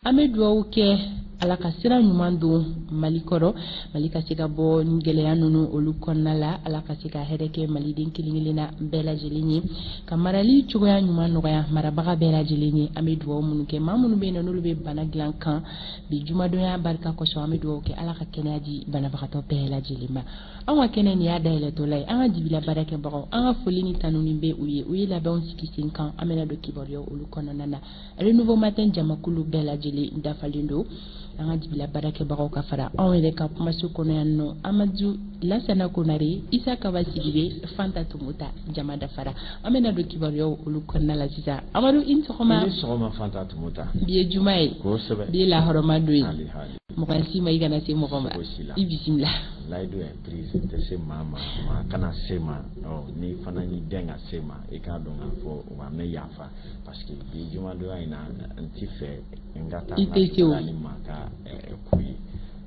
An bɛ dugawu kɛ Ala ka sira ɲuman don Mali kɔrɔ, Mali ka se ka bɔ ni gɛlɛya ninnu olu kɔnɔna la. Ala ka se ka hɛrɛ kɛ Maliden kelen-kelenna bɛɛ lajɛlen ye, ka marali cogoya ɲuman nɔgɔya marabaga bɛɛ lajɛlen ye. An bɛ dugawu minnu kɛ, maa minnu bɛ yen nɔ n'olu bɛ bana dilan kan bi jumadonya barika kosɔn, an bɛ dugawu kɛ Ala ka kɛnɛya di banabagatɔ bɛɛ lajɛlen ma. Anw ka kɛnɛ nin y'a dayɛlɛtɔla ye. An ka jibila baarakɛbagaw, an ka foli ni tanuni bɛ u ye, u ye labɛnw sigi sen kan. An bɛna don kibaruyaw olu kɔnɔna na. Renouveau Matin jamakulu bɛɛ lajɛlen dafalen don, an ka jibila baarakɛbagaw ka fara anw yɛrɛ ka kumaso kɔnɔ yan nɔ, Amadu Lasana Konare, Isa Kaba Sidibe, Fanta Tumuta, jama dafara. An bɛna don kibaruyaw olu kɔnɔna la sisan. Amadu, i ni sɔgɔma. I ni sɔgɔma, Fanta Tumuta. Bi ye juma ye. Kosɛbɛ. Bi ye lahɔrɔma don ye. Hali hali. Mɔgɔ si ma i kana se mɔgɔ ma. Cogo si la. I bisimila. Layidu est prise, n tɛ se maa ma, maa kana se ma. Ɔ n'i fana y'i dɛn ka se ma, i k'a dɔn k'a fɔ wa n bɛ yafa, parce que bi jumadonya in na, n ti fɛ n ka taa I tɛ se o. ni maa ka ko ye.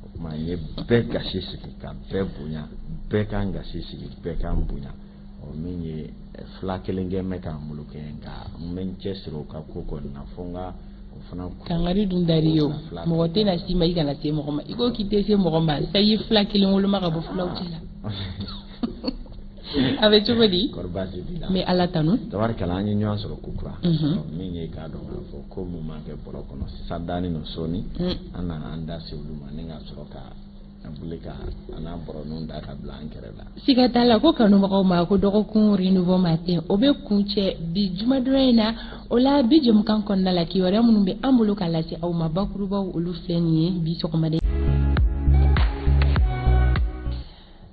O tuma n ye bɛɛ gasi sigi ka bɛɛ bonya, bɛɛ k'an gasi sigi, bɛɛ k'an bonya. Ɔ min ye fila kelen kɛ n bɛ k'an bolo kɛ, nka n bɛ n cɛsiri o ka ko kɔni na fo n ka o fana. Kangari dun dar'i ye o, mɔgɔ tɛna s'i ma i kana se mɔgɔ ma. I ko k'i tɛ se mɔgɔ ma sa, i ye fila kelen woloma ka bɔ filaw cɛ la. A bɛ cogo di? Kɔri baasi t'i la? N bɛ Ala tanu. Tabarikala, an ye ɲɔgɔn sɔrɔ ko kura. Min ye k'a dɔn k'a fɔ ko mun man kɛ bɔrɔ kɔnɔ sisan daani nɔ sɔɔni, an nana an da se olu ma ni ka sɔrɔ ka wuli ka an n'a bɔrɔninw da ka bila an kɛrɛ la. Siga t'a la ko kanubagaw ma ko dɔgɔkun Renouveau Matin o bɛ kuncɛ bi jumadonya in na. O la bi jɛmukan kɔnɔna la, kibaruya minnu bɛ an bolo k'a lase aw ma, bakurubaw olu filɛ nin ye bi sɔgɔmada.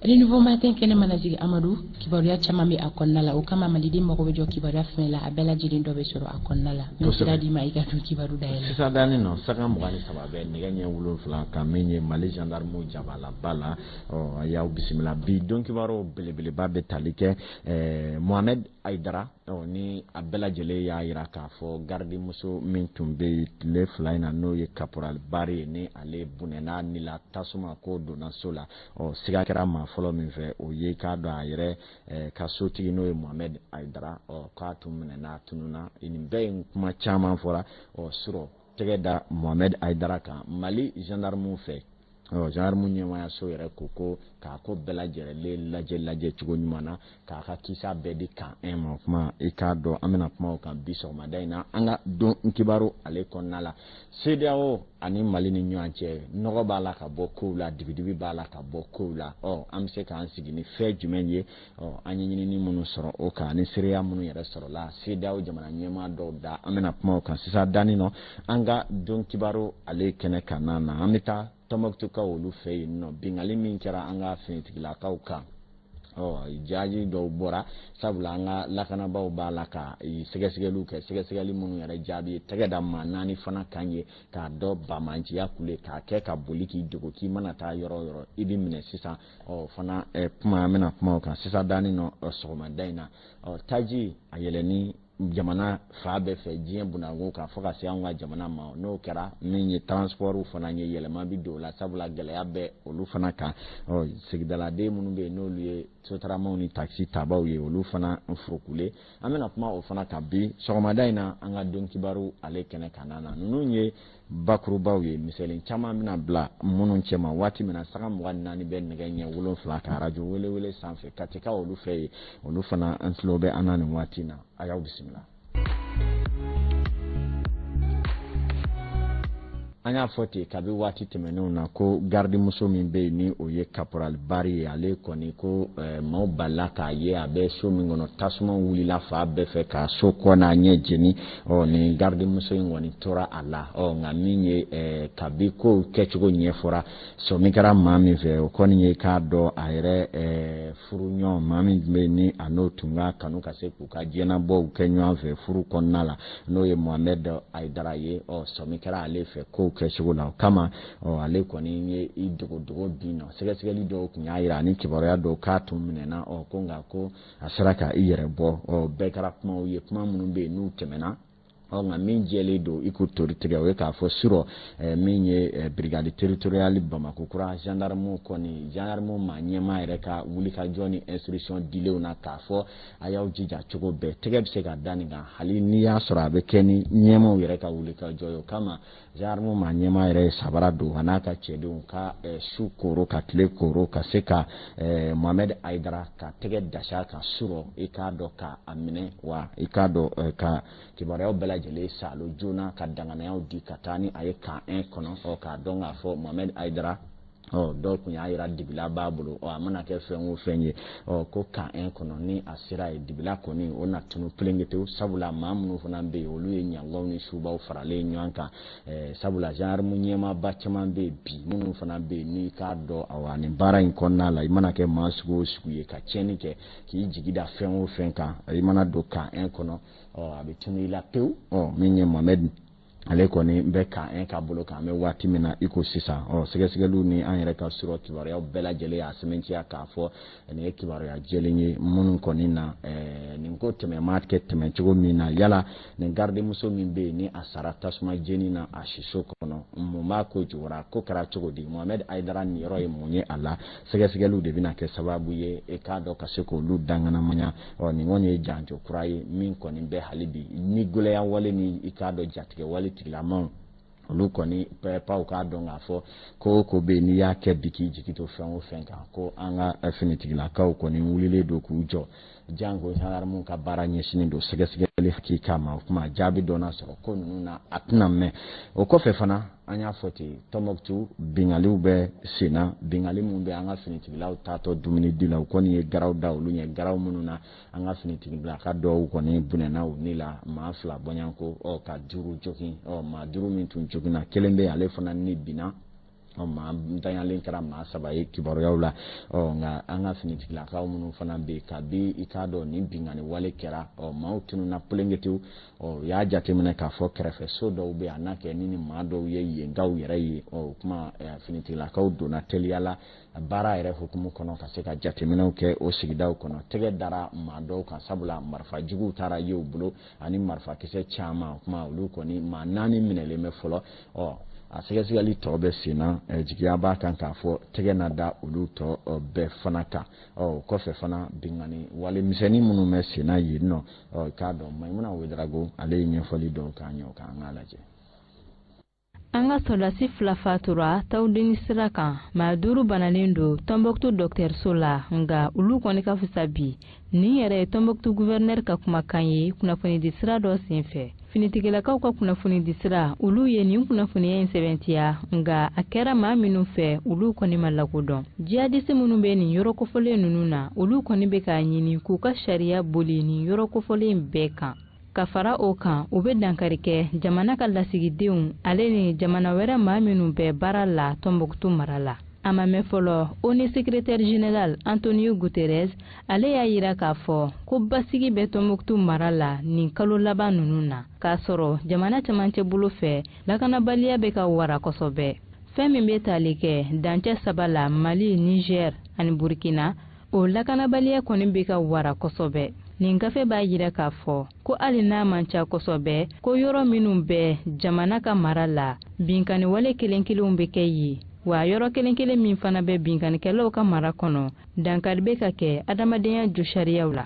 Renouveau Matin kɛnɛ mana jigin, Amadu, kibaruya caman bɛ a kɔnɔna la. O kama Maliden mago bɛ jɔ kibaruya fɛn la, a bɛɛ lajɛlen dɔ bɛ sɔrɔ a kɔnɔna la. N bɛ sira d'i ma i ka don kibaru dayɛlɛ. Sisan daani nɔ, sanga 23 bɛ nɛgɛ ɲɛ 7 ka min ye Mali gendarme jabalaba la. Ɔ a y'aw bisimila bi don kibaru belebeleba bɛ tali kɛ Mohamed Aidara. Ɔ ni a bɛɛ lajɛlen y'a yira k'a fɔ gardimuso min tun bɛ yen tile 2 in na, n'o ye caporal Bari ye, ni ale bunɛna ni la tasuma ko donna so la. Ɔ siga kɛra maa fɔlɔ min fɛ, o ye k'a dɔn a yɛrɛ ka sotigi, n'o ye Mohamed Aidara. Ɔ k'a tun minɛna, a tununna. Nin bɛɛ ye kuma caman fɔra. Ɔ surɔ tɛgɛ da Mohamed Aidara kan Mali gendarmew fɛ. Ɔ gendarme ɲɛmayaso yɛrɛ ko ko k'a ko bɛɛ lajɛlen lajɛ lajɛ cogo ɲuman na, k'a ka kisa bɛɛ di kan un ma. O kuma i k'a dɔn an bɛna kuma o kan bi sɔgɔmada in na an ka don kibaru ale kɔnɔna la. CEDEAO ani Mali ni ɲɔgɔn cɛ, nɔgɔ b'a la ka bɔ kow la, dibidibi b'a la ka bɔ kow la. Ɔ an bɛ se k'an sigi ni fɛn jumɛn ye? Ɔ an ye ɲinini minnu sɔrɔ o kan ani seereya minnu yɛrɛ sɔrɔla CEDEAO jamana ɲɛmaa dɔw da, an bɛna kuma o kan sisan danni nɔ an ka don kibaru ale kɛnɛ kan na. An bɛ taa Tɔnbɔkutukaw olu fɛ yen nɔ, binkanni min kɛra an ka finitigilakaw kan. Ɔ jaabi dɔw bɔra, sabula an ka lakanabaaw b'a la ka sɛgɛsɛgɛliw kɛ, sɛgɛsɛgɛli minnu yɛrɛ jaabi ye tɛgɛ da maa 4 fana kan ye k'a dɔn bamanciya kule k'a kɛ ka boli k'i dogo, k'i mana taa yɔrɔ o yɔrɔ i bɛ minɛ sisan. Ɔ fana kuma an bɛna kuma o kan sisan daani nɔ sɔgɔmada in na. Ɔ taji a yɛlɛnni jamana fa bɛɛ fɛ diɲɛ bunakun kan fo ka se anw ka jamana ma, n'o kɛra min ye transport fana ye, yɛlɛma bɛ don o la, sabula gɛlɛya bɛ olu fana kan. Ɔ sigidaladen minnu bɛ yen n'olu ye sotaramaw ni taxi tabaw ye, olu fana furukule. An bɛna kuma o fana kan bi sɔgɔmada in na an ka don kibaru ale kɛnɛ kan na. Ninnu ye bakurubaw ye, misɛnnin caman bɛna bila minnu cɛma waati min na sanga 24 bɛ nɛgɛ ɲɛ 7 ka arajo welewele sanfɛ Katikaw olu fɛ yen, olu fana an tulo bɛ an na nin waati in na. A y'aw bisimila. An y'a fɔ ten kabi waati tɛmɛnenw na ko gardimuso min bɛ yen ni o ye caporal Bari ye, ale kɔni ko maaw balila k'a ye a bɛ so min kɔnɔ, tasuma wulila fa bɛɛ fɛ ka so kɔ n'a ɲɛ jeni. Ɔ nin gardimuso in kɔni tora a la. Ɔ nka min ye kabi kow kɛcogo ɲɛfɔra, sɔmi kɛra maa min fɛ, o kɔni ye k'a dɔn a yɛrɛ furuɲɔgɔn, maa min tun bɛ yen ni a n'o tun ka kanu ka se k'u ka diɲɛnabɔw kɛ ɲɔgɔn fɛ furu kɔnɔna la, n'o ye Mohamed Aidara ye. Ɔ sɔmi kɛra ale fɛ kow kɛcogo la, o kama ɔ ale kɔni ye i dogodogo bin nɔ. Sɛgɛsɛgɛli dɔw tun y'a yira ani kibaruya dɔw k'a tun minɛna. Ɔ ko nka ko a sera ka i yɛrɛ bɔ. Ɔ bɛɛ kɛra kumaw ye, kuma minnu bɛ yen n'u tɛmɛna. Ɔ, nka min jɛlen don i ko tori tigɛ, o ye k'a fɔ surɔ min ye brigade territoriale Bamako kura gendarme kɔni, gendarme maa ɲɛmaa yɛrɛ ka wulikajɔ ni instruction dilenw na k'a fɔ a y'aw jija cogo bɛɛ, tɛgɛ bɛ se ka da nin kan hali n'i y'a sɔrɔ a bɛ kɛ ni ɲɛmaaw yɛrɛ ka wulikajɔ ye. O kama gendarme maa ɲɛmaa yɛrɛ ye sabara don a n'a ka cɛdenw ka su koro ka tile koro ka se ka Mohamed Haidara ka tɛgɛ dasi a kan surɔ, i k'a dɔn k'a minɛ wa i k'a dɔn ka kibaruyaw bɛɛ lajɛlen salo joona, ka danganiyaw di ka taa ni a ye camp 1 kɔnɔ. Ɔ, k'a dɔn k'a fɔ Mohamed Haidara, ɔ, dɔw tun y'a yira dibila b'a bolo. Ɔ, a mana kɛ fɛn o fɛn ye, ɔ, ko camp 1 kɔnɔ ni a sera yen, dibila kɔni o na tunu pelenketewu, sabula maa minnu fana bɛ yen, olu ye ɲangaw ni subaw faralen ɲɔgɔn kan. Sabula gendarme ɲɛmaaba caman bɛ yen bi minnu fana bɛ yen n'i k'a dɔn, awa, nin baara in kɔnɔna la, i mana kɛ maa sugu o sugu ye ka tiɲɛni kɛ, k'i jigi da fɛn o fɛn kan, i mana don camp 1 kɔnɔ, ɔ, a bɛ tunu i la pewu. Ɔ, min ye Mohamed, ale kɔni bɛ camp 1 ka bolo kan an bɛ waati min na i ko sisan. Ɔ, sɛgɛsɛgɛliw ni an yɛrɛ ka surɔ kibaruyaw bɛɛ lajɛlen y'a sɛmɛntiya k'a fɔ nin ye kibaruya jɛlen ye minnu kɔni na nin ko tɛmɛ ma kɛ tɛmɛ cogo min na. Yala nin gardimuso min bɛ yen ni a sara tasuma jeni na a siso kɔnɔ, mun b'a ko jugura, ko kɛra cogo di, Mohamed Haidara niyɔrɔ ye mun ye a la, sɛgɛsɛgɛliw de bɛna kɛ sababu ye e k'a dɔn ka se k'olu danganamaya. Ɔ, nin kɔni ye janjo kura ye min kɔni bɛ hali bi ni gɛlɛya wale ni i k'a dɔn jatigɛ wale tigilamaw, olu kɔni paw k'a dɔn k'a fɔ ko o ko bɛ yen n'i y'a kɛ bi k'i jigi to fɛn o fɛn kan, ko an ka finitigilakaw kɔni wulilen don k'u jɔ, janko gendarmew ka baara ɲɛsinnen don sɛgɛsɛgɛli hakika ma. O kuma jaabi dɔ n'a sɔrɔ ko ninnu na, a tɛna mɛn. O kɔfɛ fana, an y'a fɔ ten, Tɔnbɔkutu bingaliw bɛ sen na, bingali minnu bɛ an ka finitigilaw taatɔ dumuni di la, u kɔni ye garaw da olu ɲɛ, garaw minnu na an ka finitigilaka dɔw kɔni bunɛna u ni la, maa 2 bɔɲɔgɔnko, ɔ, ka 5 jogin. Ɔ, maa 5 min tun joginna, kelen bɛ ale fana ni binna. Ɔ, maa ntanyalen kɛra maa 3 ye kibaruyaw la. Ɔ, nka an ka finitigilakaw minnu fana bɛ yen, kabi i k'a dɔn nin binkanni wale kɛra, ɔ, maaw tununna pelenketew. Ɔ, u y'a jateminɛ k'a fɔ kɛrɛfɛ so dɔw bɛ yen, a n'a kɛ ni maa dɔw ye yenkaw yɛrɛ ye. Ɔ, o kuma finitigilakaw donna teliya la baara yɛrɛ hukumu kɔnɔ ka se ka jateminɛw kɛ o sigidaw kɔnɔ. Tɛgɛ dara maa dɔw kan, sabula marifa juguw taara ye u bolo ani marifakisɛ caman. O kuma olu kɔni maa 4 minɛlen bɛ fɔlɔ. Ɔ, a sɛgɛsɛgɛli tɔ bɛ sen na, jigiya b'a kan k'a fɔ tɛgɛ na da olu tɔ bɛɛ fana kan. Ɔ, o kɔfɛ fana, binkanni wale misɛnnin minnu bɛ sen na yen nɔ, ɔ, k'a dɔn Mayimuna Wedarago ale ye ɲɛfɔli dɔw k'an ye o kan, an k'a lajɛ. An ka sɔrɔdasi 2 fatura Tawudeni sira kan, maa 5 banalen don Tɔnbɔkutu dɔgɔtɔrɔso la, nka olu kɔni ka fisa bi. Nin yɛrɛ ye Tɔnbɔkutu guvɛrinɛri ka kumakan ye kunnafonidi sira dɔ senfɛ. Finitigilakaw ka kunnafonidi sira, olu ye nin kunnafoniya in sɛbɛntiya, nka a kɛra maa minnu fɛ, olu kɔni ma lakodɔn. Jihadisi minnu bɛ nin yɔrɔ kofɔlen ninnu na, olu kɔni bɛ k'a ɲini k'u ka sariya boli nin yɔrɔ kofɔlen bɛɛ kan. Ka fara o kan, u bɛ dankari kɛ jamana ka lasigidenw ale ni jamana wɛrɛ maa minnu bɛ baara la Tɔnbɔkutu mara la. A ma mɛn fɔlɔ, ONU secrétaire général Antonio Guterres ale y'a yira k'a fɔ ko basigi bɛ Tɔnbɔkutu mara la nin kalo laban ninnu na, k'a sɔrɔ jamana cɛmancɛ bolo fɛ lakanabaliya bɛ ka wara kosɛbɛ. Fɛn min bɛ tali kɛ dancɛ 3 la, Mali, Niger ani Burkina, o lakanabaliya kɔni bɛ ka wara kosɛbɛ. Nin gafe b'a yira k'a fɔ ko hali n'a man ca kosɛbɛ, ko yɔrɔ minnu bɛ jamana ka mara la, binkanni wale kelen kelenw bɛ kɛ yen, wa yɔrɔ kelen kelen min fana bɛ binkannikɛlaw ka mara kɔnɔ, dankari bɛ ka kɛ adamadenya josariyaw la.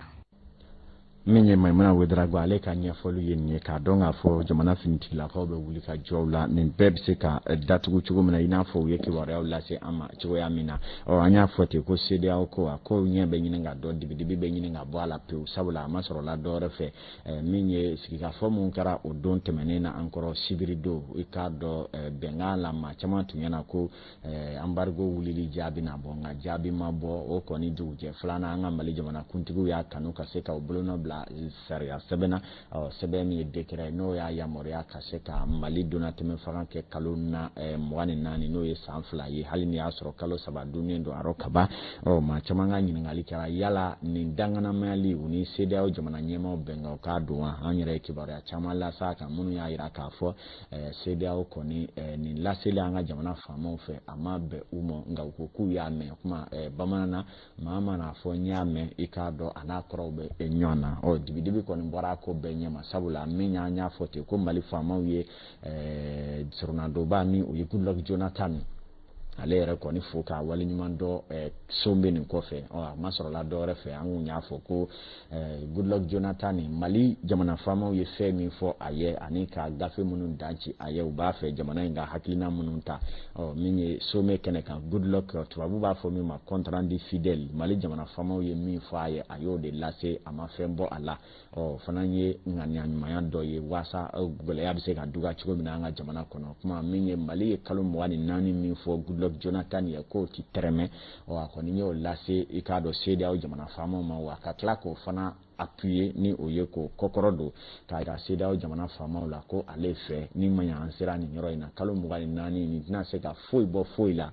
Min ye Mayimuna Wedarago ale ka ɲɛfɔli ye nin ye, k'a dɔn k'a fɔ jamana finitigilakaw bɛ wuli ka jɔw la, nin bɛɛ bɛ se ka datugu cogo min na, i n'a fɔ u ye kibaruyaw lase an ma cogoya min na. Ɔ, an y'a fɔ ten ko CEDEAO ko a ko ɲɛ bɛ ɲini ka dɔn, dibidibi bɛ ɲini ka bɔ a la pewu, sabula a ma sɔrɔ la dɔwɛrɛ fɛ. Min ye sigikafɔ mun kɛra o don tɛmɛnen na an kɔrɔ sibiri don, i k'a dɔn bɛnkan la maa caman tun ɲɛna ko embargo wulili jaabi na bɔ, nka jaabi ma bɔ. O kɔni dugujɛ filanan, an ka Mali jamana kuntigiw y'a kanu ka se ka u bolonɔ bila sariya sɛbɛn na, ɔ, sɛbɛn min ye décret n'o y'a yamaruya ka se ka Mali donnatɛmɛ fanga kɛ kalo na 24, n'o ye san 2 ye, hali n'i y'a sɔrɔ kalo 3 dunnen don a rɔ kaban. Ɔ, maa caman ka ɲininkali kɛra yala nin danganamayali u ni CEDEAO jamana ɲɛmaaw bɛnkan k'a don wa? An yɛrɛ ye kibaruya caman lase a kan minnu y'a yira k'a fɔ CEDEAO kɔni nin laseli an ka jamana faamaw fɛ, a ma bɛn u ma, nka u ko k'u y'a mɛn. Kuma bamanan na, maa mana fɔ n y'a mɛn, i k'a dɔn a n'a kɔrɔw bɛ ɲɔgɔn na. na. Ɔ dibidibi kɔni bɔra a ko bɛɛ ɲɛma, sabula min y'an y'a fɔ ten ko Mali faamaw ye soronadonba ni o ye Goodluck Jonathan, ale yɛrɛ kɔni fo k'a waleɲuman dɔn sommet nin kɔfɛ. Ɔ a ma sɔrɔla dɔwɛrɛ fɛ, an kun y'a fɔ ko Goodluck Jonathan ni Mali jamana faamaw ye fɛn min fɔ a ye ani ka gafe minnu danci a ye, u b'a fɛ jamana in ka hakilina minnu ta. Ɔ min ye sommet kɛnɛ kan, Goodluck, tubabu b'a fɔ min ma compte rendu fidèle, Mali jamana faamaw ye min fɔ a ye, a y'o de lase, a ma fɛn bɔ a la. Ɔ fana ye ŋaniya ɲumanya dɔ ye waasa gɛlɛya bɛ se ka duga cogo min na an ka jamana kɔnɔ. Kuma min ye Mali ye kalo 24 min fɔ Goodluck Jonathan ye k'o ti tɛrɛmɛ, ɔ a kɔni y'o lase, i k'a dɔn, CEDEAO jamana faamaw ma, wa ka tila k'o fana appuyer ni o ye k'o kɔkɔrɔ don k'a yira CEDEAO jamana faamaw la ko ale fɛ ni ma ɲɛ an sera nin yɔrɔ in na, kalo 24 nin tɛna se ka foyi bɔ foyi la.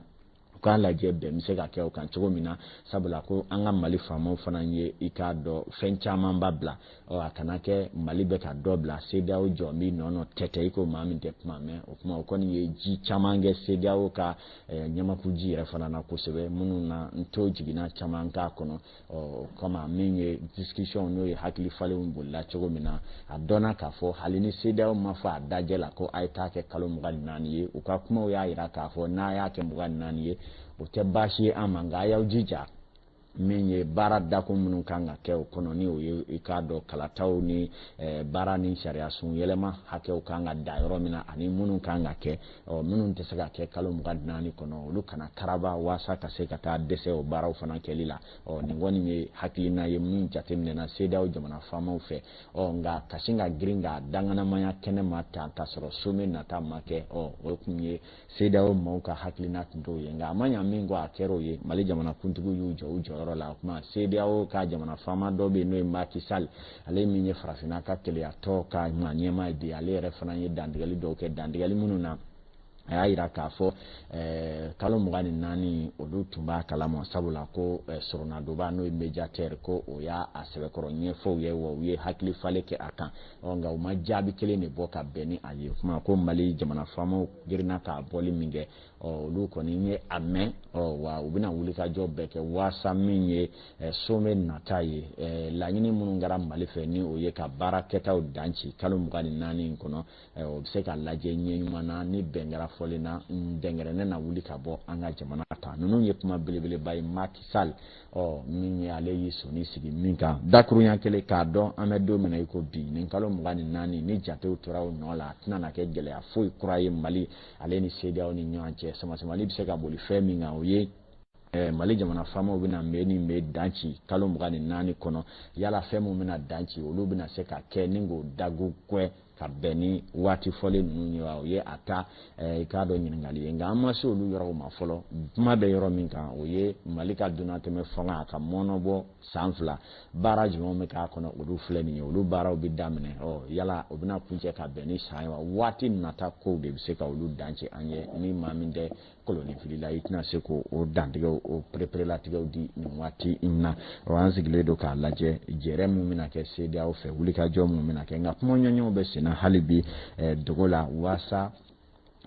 U k'a lajɛ bɛn bɛ se ka kɛ o kan cogo min na, sabula ko an ka Mali faamaw fana ye, i k'a dɔn, fɛn camanba bila. Ɔ a kana kɛ Mali bɛ ka dɔ bila, CEDEAO jɔ b'i nɔ nɔ tɛtɛ i ko maa min tɛ kuma mɛn. O kuma o kɔni ye ji caman kɛ CEDEAO ka ɲamakuji yɛrɛ fana na kosɛbɛ, minnu na nto jiginna caman k'a kɔnɔ. Ɔ o kama min ye discussion n'o ye hakili falenw bolila cogo min na, a dɔnna k'a fɔ hali ni CEDEAO ma fɔ a dajɛ la ko a ye taa kɛ kalo 24 ye, u ka kumaw y'a yira k'a fɔ n'a y'a kɛ 24 ye, o tɛ baasi ye an ma, nka a y'aw jija min ye baara dakun minnu kan ka kɛ o kɔnɔ, ni o ye i k'a dɔn kalataw ni baara ni sariya sun yɛlɛma hakɛw kan ka da yɔrɔ min na, ani minnu kan ka kɛ, ɔ minnu tɛ se ka kɛ kalo 24 kɔnɔ, olu kana karaba waasa ka se ka taa dɛsɛ o baaraw fana kɛli la. Ɔ nin kɔni ye hakilina ye min jateminɛna CEDEAO jamana faamaw fɛ. Ɔ nka ka sin ka girin k'a danganamaya kɛnɛ ma ta k'a sɔrɔ sommet nata ma kɛ, ɔ o tun ye CEDEAO maaw ka hakilina tun t'o ye. Nka a ma ɲa min kɔ, a kɛra o ye. Mali jamanakuntigiw y'u jɔ u jɔyɔrɔ la. O kuma CEDEAO ka jamana faama dɔ bɛ yen n'o ye Macky Sall, ale min ye farafinna ka keleyatɔ ka maa ɲɛmaa ye bi, ale yɛrɛ fana ye dantigɛli dɔw kɛ, dantigɛli minnu na a y'a yira k'a fɔ kalo 24 olu tun b'a kalama, sabula ko soronadonba n'o ye médiateur ko o y'a sɛbɛkɔrɔ ɲɛfɔ u ye, wa u ye hakili falen kɛ a kan. Ɔ nka u ma jaabi kelen de bɔ ka bɛn ni a ye. Kuma ko Mali jamana faamaw girinna k'a bɔli min kɛ, ɔ olu kɔni ye a mɛn, ɔ wa u bɛna wulikajɔ bɛɛ kɛ waasa min ye sommet nata ye, laɲini minnu kɛra Mali fɛ ni o ye ka baara kɛtaw danci kalo 24 in kɔnɔ, o bɛ se ka lajɛ ɲɛ ɲuman na ni bɛn kɛra fɔlen na, dɛnkɛrɛnnɛ na wuli ka bɔ an ka jamana kan. Ninnu ye kuma belebeleba ye Macky Sall, ɔ min ye ale y'i sɔnni sigi min kan dakurunya kelen k'a dɔn an bɛ don min na i ko bi, nin kalo 24 ni jatew tora o nɔ la, a tɛna na kɛ gɛlɛya foyi kura ye Mali ale ni CEDEAO ni ɲɔgɔn cɛ. Samasamali bɛ se ka boli fɛn min kan, o ye Mali jamana faamaw bɛna mɛ ni mɛ danci kalo 24 kɔnɔ, yala fɛn min bɛna danci, olu bɛna se ka kɛ ni k'o dagu kɛ ka bɛn ni waati fɔlen ninnu ye wa? O ye a ta i k'a dɔn ɲininkali ye, nka an ma se olu yɔrɔw ma fɔlɔ. Kuma bɛ yɔrɔ min kan, o ye Mali ka donnatɛmɛ fanga, a ka mɔnɔbɔ san 2, baara jumɛnw bɛ k'a kɔnɔ, olu filɛ nin ye, olu baaraw bɛ daminɛ. Ɔ yala o bɛna kuncɛ ka bɛn ni san ye wa? Waati nata kow de bɛ se ka olu dancɛ an ye. Ni maa min tɛ kolonifili la, i tɛna se k'o dantigɛw, o pereperelatigɛw di nin waati in na. Ɔ an sigilen don k'a lajɛ jɛrɛ min bɛna kɛ CEDEAO fɛ, wulikajɔ min bɛna kɛ, nka kuma ɲɔgɔnw bɛ senna hali bi dogo la waasa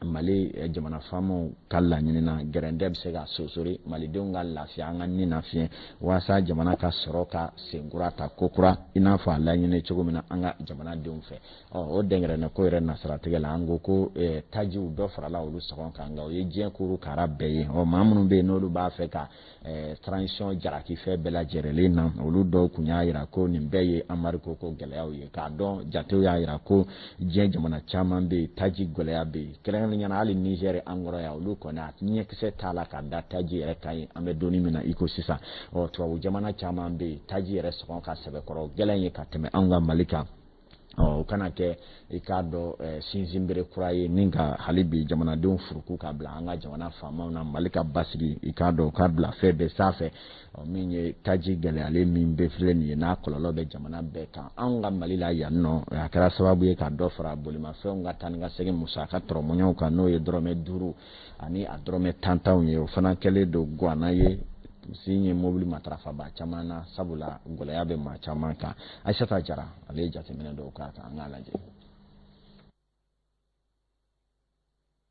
Mali jamana faamaw ka laɲini na, gɛrɛndɛ bɛ se ka sosori, malidenw ka lafiya, an ka ni na fiɲɛ, waasa jamana ka sɔrɔ ka senkura ta kokura i n'a fɔ a laɲini cogo min na an ka jamanadenw fɛ. Ɔ o dɛnkɛrɛnnɛ ko yɛrɛ nasiratigɛ la, an ko ko tajiw dɔ farala olu sɔngɔ kan, nka o ye diɲɛ kuru kara bɛɛ ye. Ɔ maa minnu bɛ yen n'olu b'a fɛ ka transition jalaki fɛn bɛɛ lajɛlen na, olu dɔw tun y'a yira ko nin bɛɛ ye embargo ko gɛlɛyaw ye, k'a dɔn jatew y'a yira ko diɲɛ jamana caman bɛ yen, taji gɛlɛya bɛ yen, kɛrɛnkɛrɛnnenya la hali Niger an kɔrɔ yan, olu kɔni a ɲɛkisɛ t'a la ka da taji yɛrɛ kan ye an bɛ donni min na i ko sisan. Ɔ tubabu jamana caman bɛ yen, taji yɛrɛ sɔngɔ ka sɛbɛkɔrɔ gɛlɛn ye ka tɛmɛ anw ka Mali kan. Ɔ o kana kɛ, i k'a dɔn, sinsinbere kura ye ni ka hali bi jamanadenw furuku ka bila an ka jamana faamaw na Mali ka basigi, i k'a dɔn, u ka bila fɛn bɛɛ sanfɛ. Ɔ min ye taji gɛlɛyalen min bɛ filɛ nin ye, n'a kɔlɔlɔ bɛ jamana bɛɛ kan, anw ka Mali la yan nɔ, a kɛra sababu ye ka dɔ fara bolimafɛnw ka taa ni ka segin musaka tɔrɔmɔɲɔgɔnw kan, n'o ye dɔrɔmɛ 5 ani a dɔrɔmɛ 10 tanw ye. O fana kɛlen don guwanna ye sin ye mobili matarafaba caman na, sabula gɛlɛya bɛ maa caman kan. Ayisata Jara, ale ye jateminɛ dɔw k'a kan, an k'a lajɛ.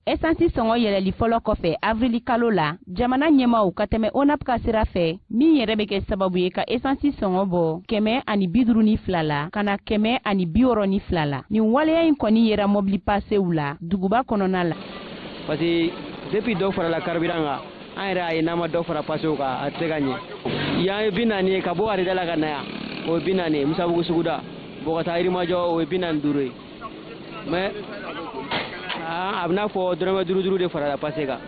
Esansi sɔngɔ yɛlɛli fɔlɔ kɔfɛ avrili kalo la, jamana ɲɛmaw ka tɛmɛ ONAP ka sira fɛ, min yɛrɛ bɛ kɛ sababu ye ka esansi sɔngɔ bɔ 152 la ka na 162 la. Nin waleya in kɔni yera mɔbili pasew la duguba kɔnɔna la. Parce que depuis dɔ farala carburant kan, an yɛrɛ y'a ye, n'an ma dɔ fara pasew kan, a tɛ se ka ɲɛ. Yan ye 40 ye, ka bɔ arida la ka na yan, o ye 40 ye. Musabugu suguda bɔn ka taa Yirimajɔ, o ye 45 ye. Mais a bɛna fɔ dɔrɔmɛ duuru duuru de farala pase kan,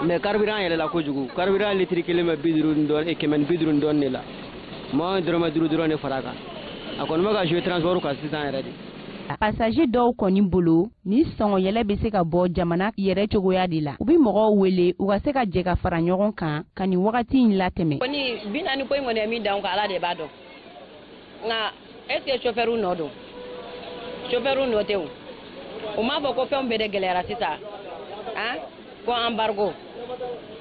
mais carburant yɛlɛla kojugu. Carburant litiri kelen bɛ 50 ni dɔɔni, 150 ni dɔɔni de la. Mɔgɔ ye dɔrɔmɛ 5 dɔrɔn de fara a kan. A kɔni bɛ ka jouer transport kan sisan yɛrɛ de. Passager dɔw kɔni bolo, ni sɔngɔyɛlɛ bɛ se ka bɔ jamana yɛrɛ cogoya de la. U bɛ mɔgɔw wele u ka se ka jɛ ka fara ɲɔgɔn kan ka nin wagati in latɛmɛ. Kɔni 40 ko in kɔni ye min da an kan, Ala de b'a dɔn. Nka est ce que chauffeur nɔ don? Chauffeur nɔ tɛ o. U m'a fɔ ko fɛnw bɛɛ de gɛlɛyara sisan, han, ko embargo.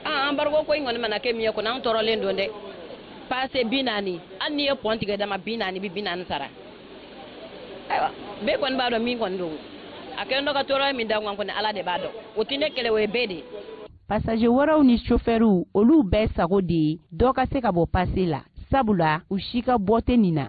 Ah, embargo ko in kɔni mana kɛ min ye kɔni, an tɔɔrɔlen don dɛ. Passe 40, hali n'i ye pɔn tigɛ dama 40, bi 40 sara. Ayiwa, bɛɛ kɔni b'a dɔn min kɔni don. A kɛlen dɔ ka tɔɔrɔ min da kan kɔni, Ala de b'a dɔn. O tɛ ne kɛlɛ, o ye bɛɛ de ye. Passager wɛrɛw ni chauffeurw, olu bɛɛ sago de ye dɔ ka se ka bɔ passe la, sabula u si ka bɔ tɛ nin na.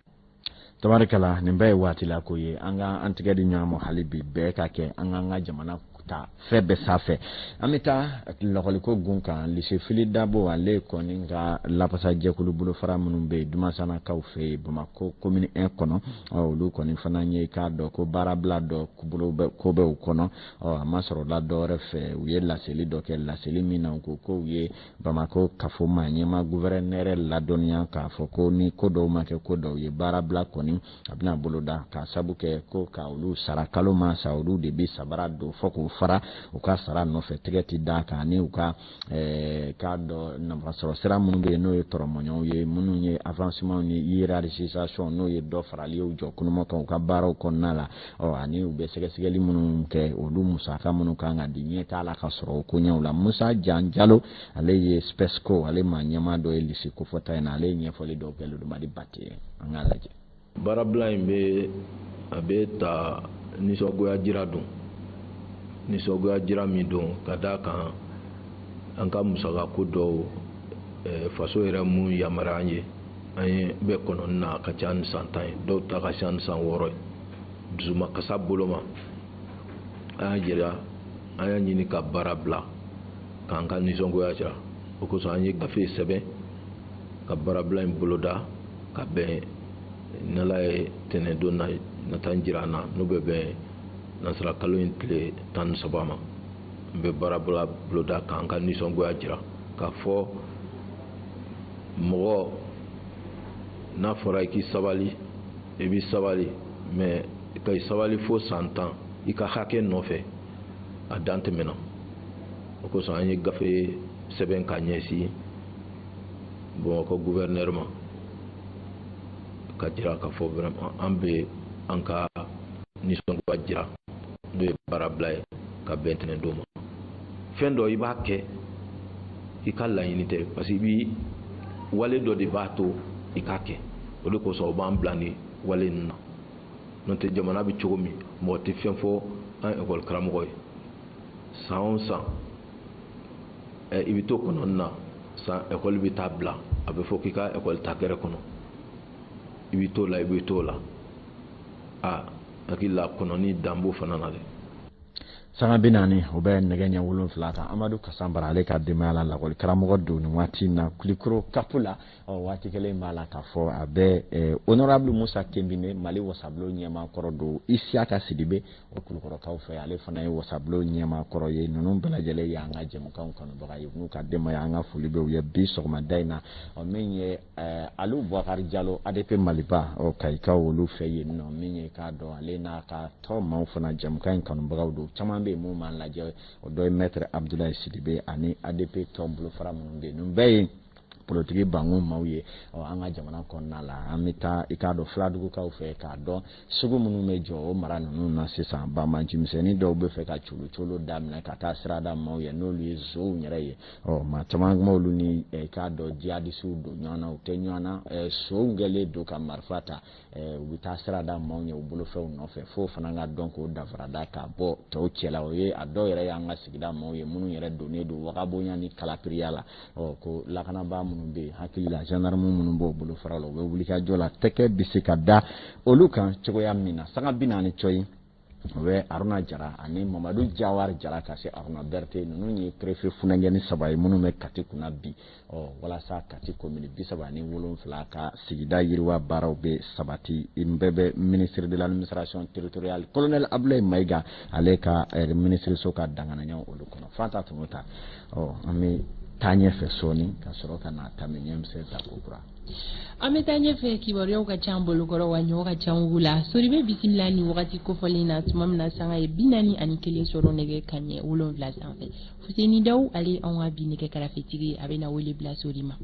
Tabarikala, nin bɛɛ ye waati la ko ye. An ka an tigɛ di ɲɔgɔn ma hali bi, bɛɛ ka kɛ an k'an ka jamana ta fɛn bɛɛ sanfɛ. An bɛ taa lakɔliko gun kan. Lycée Fily Dabo, ale kɔni ka lafasajɛkulu bolofara minnu bɛ yen Dumasanakaw fɛ yen Bamakɔ commune 1 kɔnɔ, olu kɔni fana ye k'a dɔn ko baarabila dɔ bolo ko bɛ u kɔnɔ. A ma sɔrɔ la dɔwɛrɛ fɛ, u ye laseli dɔ kɛ, laseli min na u ko ko u ye Bamakɔ kafo maa ɲɛma gouverneur ladɔnniya k'a fɔ ko ni ko dɔw ma kɛ ko dɔw ye, baarabila kɔni a bɛna boloda, k'a sabu kɛ ko ka olu sara kalo ma sa, olu de bɛ sabara don fɔ k'u fara u ka sara nɔfɛ, tɛgɛ ti da kan ni u ka k'a dɔn nafasɔrɔ sira minnu bɛ yen, n'o ye tɔrɔmɔɲɔgɔnw ye, minnu ye avancement ni hiérarchisation, n'o ye dɔ farali ye u jɔ kunuma kan u ka baaraw kɔnɔna la, ɔ ani u bɛ sɛgɛsɛgɛli minnu kɛ, olu musaka minnu kan ka di, ɲɛ t'a la ka sɔrɔ o koɲɛw la. Musa Jan Jalo, ale ye SPESCO, ale maa ɲɛmaa dɔ ye lycée kofɔta in na, ale ye ɲɛfɔli dɔw kɛ Lodumadi Bate ye. An k'a lajɛ. Baarabila in bɛ a bɛ ta nisɔngoya jira don, nisɔngoya jira min don ka d'a kan an ka musakako dɔw, faso yɛrɛ mun yamaruya an ye, an ye bɛ kɔnɔni na a ka ca ni san 10 ye, dɔw ta ka ca ni san 6 ye. Dusumakasa bolo ma, an y'a jira, an y'a ɲini ka baara bila k'an ka nisɔngoya jira. O kosɔn an ye gafe sɛbɛn ka baarabila in boloda ka bɛn n'Ala ye tɛnɛndon na nata jira an na, n'o bɛ bɛn nansara kalo in tile 13 ma. N bɛ baarabila boloda k'an ka nisɔngoya jira k'a fɔ mɔgɔ n'a fɔra i k'i sabali, i b'i sabali, mais ka i sabali fo san 10 i ka hakɛ nɔfɛ, a dan tɛmɛna. O kosɔn an ye gafe sɛbɛn ka ɲɛsin Bamakɔ gouverneur ma ka jira k'a fɔ vraiment an bɛ an ka nisɔngoya jira, n'o ye baarabila ye ka bɛn tɛnɛndon ma. Fɛn dɔ i b'a kɛ, i ka laɲini tɛ, parce que i bi wale dɔ de b'a to i k'a kɛ. O de kosɔn o b'an bila ni wale ninnu na. N'o tɛ, jamana bɛ cogo min, mɔgɔ tɛ fɛn fɔ an ekɔli karamɔgɔ ye. San o san i bɛ to kɔnɔni na, san ekɔli bɛ taa bila, a bɛ fɔ k'i ka ekɔli ta gɛrɛ kɔnɔ, i bɛ t'o la, i bɛ t'o la. A hakili la kɔnɔni dan b'o fana na dɛ. Sanga 40, o bɛ nɛgɛ ɲɛ 7 kan. Amadu Kasanbara, ale ka denbaya la lakɔli karamɔgɔ don nin waati in na Kulikoro kapu la. Ɔ waati kelen b'a la k'a fɔ a bɛ honorable Musa Kenbine, Mali wasabulon ɲɛmaa kɔrɔ don, Isiyaka Sidibe, o Kulukɔrɔkaw fɛ, ale fana ye wasabulon ɲɛmaa kɔrɔ ye. Ninnu bɛɛ lajɛlen y'an ka jɛmukanw kanubaga ye n'u ka denbaya, an ka foli bɛ u ye bi sɔgɔmada in na. Ɔ min ye Alu Bubakari Jalo, ADP Maliba, ɔ Kayikaw olu fɛ yen nɔ, min ye k'a dɔn ale n'a ka tɔ maaw fana jɛmukan in kanubagaw don, caman bɛ yen mun b'an lajɛ, o dɔ ye maître Abdoulaye Sidibe ani ADP tɔn bolofara minnu bɛ yen. Ninnu bɛɛ ye Politiki bangun maaw ye ɔ an ka jamana kɔnɔna la. An bɛ taa, i k'a dɔn, filadugukaw fɛ k'a dɔn sugu minnu bɛ jɔ o mara ninnu na sisan. Banbancimisɛnnin dɔw bɛ fɛ ka colo daminɛ ka taa sirada maaw ye, n'olu ye zow yɛrɛ ye. Ɔ maa caman olu ni, i k'a dɔn, jihadisiw don ɲɔgɔn na, u tɛ ɲɔgɔn na. Sow kɛlen don ka marifa ta, u bɛ taa sirada maaw ye u bolofɛnw nɔfɛ, fo fana ka dɔn k'o danfarada k'a bɔ tɔw cɛla. O ye a dɔw yɛrɛ y'an ka sigida maaw ye minnu yɛrɛ donnen don wagabonya ni kalapiriya la. Ɔ ko lakanabaa minnu bɛ yen, hakili la gendarme minnu b'o bolofara la, u bɛ wuli ka jɔ la, tɛgɛ bɛ se ka da olu kan cogoya min na. Sanga 40 cɔyi, o bɛ Aruna Jara ani Mamadu Jawari Jara ka se Aruna Berete. Ninnu ye préfet funɛngɛni saba ye minnu bɛ Kati kunna bi. Ɔ walasa Kati komini 37 ka sigida yiriwa baaraw bɛ sabati, bɛɛ bɛ ministre de l'Administration territoriale, colonel Abdoulaye Mayiga, ale ka minisiriso ka danganiyaw olu kɔnɔ. Fanta tun ta, ɔ an bɛ taa ɲɛfɛ sɔɔni ka sɔrɔ ka na tame ɲɛmisɛn ta ko kura. An bɛ taa ɲɛfɛ, kibaruyaw ka ca bolokɔrɔ wa ɲɔ ka ca wugu la. Sori bɛ bisimila ni wagati kofɔlen na, tuma min na sanga ye 41 sɔrɔ nɛgɛ kanɲɛ 7 sanfɛ. Fuseni Daw, ale anw ka bi nɛgɛ karafetigi, a bɛ na wele bila Sori ma.